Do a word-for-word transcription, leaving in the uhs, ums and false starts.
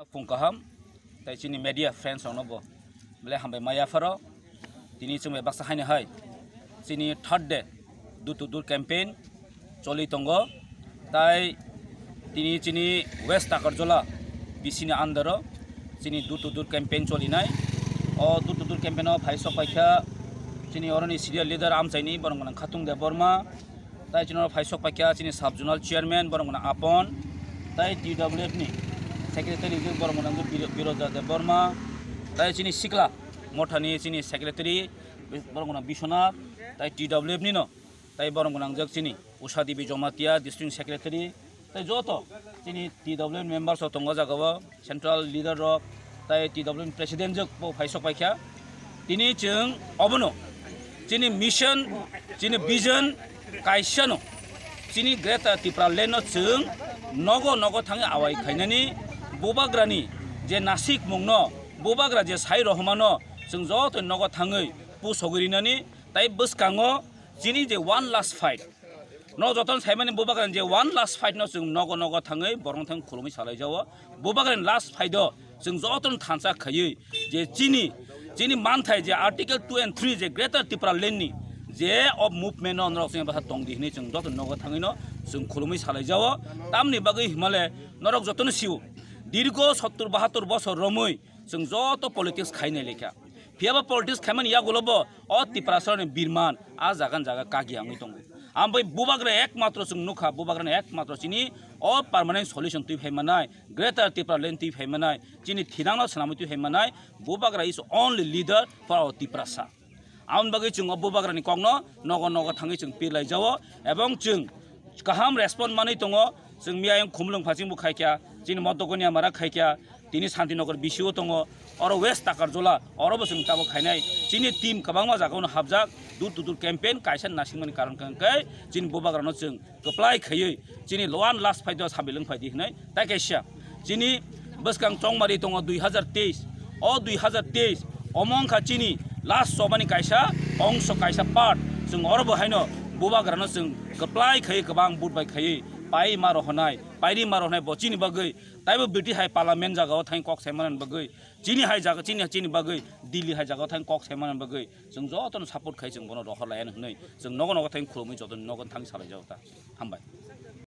Phung kaham, tai chini media friends rokno bo belai hambai maya pharo. Tini chwng bai baksa haino hai chini third day door to door campaign choli tongo. Tai tini chini West Takarjola B C ni under o chini door to door campaign choli nai. O door to door campaign o phai sok paikha chini oroni senior leader amchaini borok gwnang Khatung Debbarma. Tai chini phai sok paikha chini sub zonal chairman borok gwnang Apon. Tai T W F ni secretary borok gwnang Biro-, Biroja Debbarma. Tai chini sikla mothani chini secretary borok gwnang Biswanath. Tai T W F ni no tai borok gwnang jak chini Usha Devi Jamatia district secretary. Tai joto chini T W F members rok tongo jaga o, central leader rok, tai T W F president jok bo phai sok paikha. Tini chwng obono chini mission, chini vision kaisa no, chini Greater Tipraland no chwng nogo nogo thangwi awai khainani, bubagrani je nasik mungno, bubagra je sai rohmano chwng joto nogo thangwi pusogwi rinani, tai bwskango chini je one last fight. No jotono saimani bubagrani je one last fight no chwng nogo nogo thangwi borok thang khulumwi salai jao. Bubagrani last fight o chwng jotono thansa khaiwi je chini, chini manthai je Article two and three je Greater Tipraland ni je o movement no norok chwng basa tong di hinwi chwng jotono nogo thangwi no chwng khulumwi salai jao. Tamni bagwi himale norok jotono sio dirgo sottur bahattur bosor romwi chwng joto politics khainai lekha. Phiyaba politics khaimani yagulo bo o Tiprasarokni birman a jagan jaga kagi wngwi tongo. Ambai bubagra ekmatro chwng nukha, bubagrani ekmatro chini o permanent solution twi phai manai, Greater Tipraland twi phai manai, chini thinangno swnamwi twi phai manai, bubagra is only leader for our Tiprasa. Aboni bagwi chwng o bubagrani kokno nogo nogo thangwi chwng pirlai jao, ebong chwng kaham respond manwi tongo. Chwng miyayung Khumulwng phachingbo khaikha, chini Modokoni Amara khaikha, tini Santinagar B C o tongo, oro West Takarjola, orobo chwng tabok khainai. Chini team kwbangma jagao no hapjak, door to door campaign kaisa nasingmani karon khe chini bubagrano chwng kwplai khaiwi chini one last fight o sabilwng phaidi hinwi. Tai kaisa chini bwskang chongmari tongo dui hazar teis, o dui hazar teis omo wngkha chini last chobani kaisa ongso, kaisa part. Chwng orobo haino bubagrano chwng kwplai khaiwi kwbang vote bai khaiwi pai ma rohonai, pairi ma rohonai bo chini bagwi, taibo B T hai parliament jagao thang kok sai manani bagwi, chini hai jaga, chini, chini bagwi Delhi hai jagao thang kok sai manani bagwi chwng jotono support khai chwng bono rohor laiya hinwi chwng nogo nogo thang khulumwi jotono nogo thang salai jao ta. Hambai.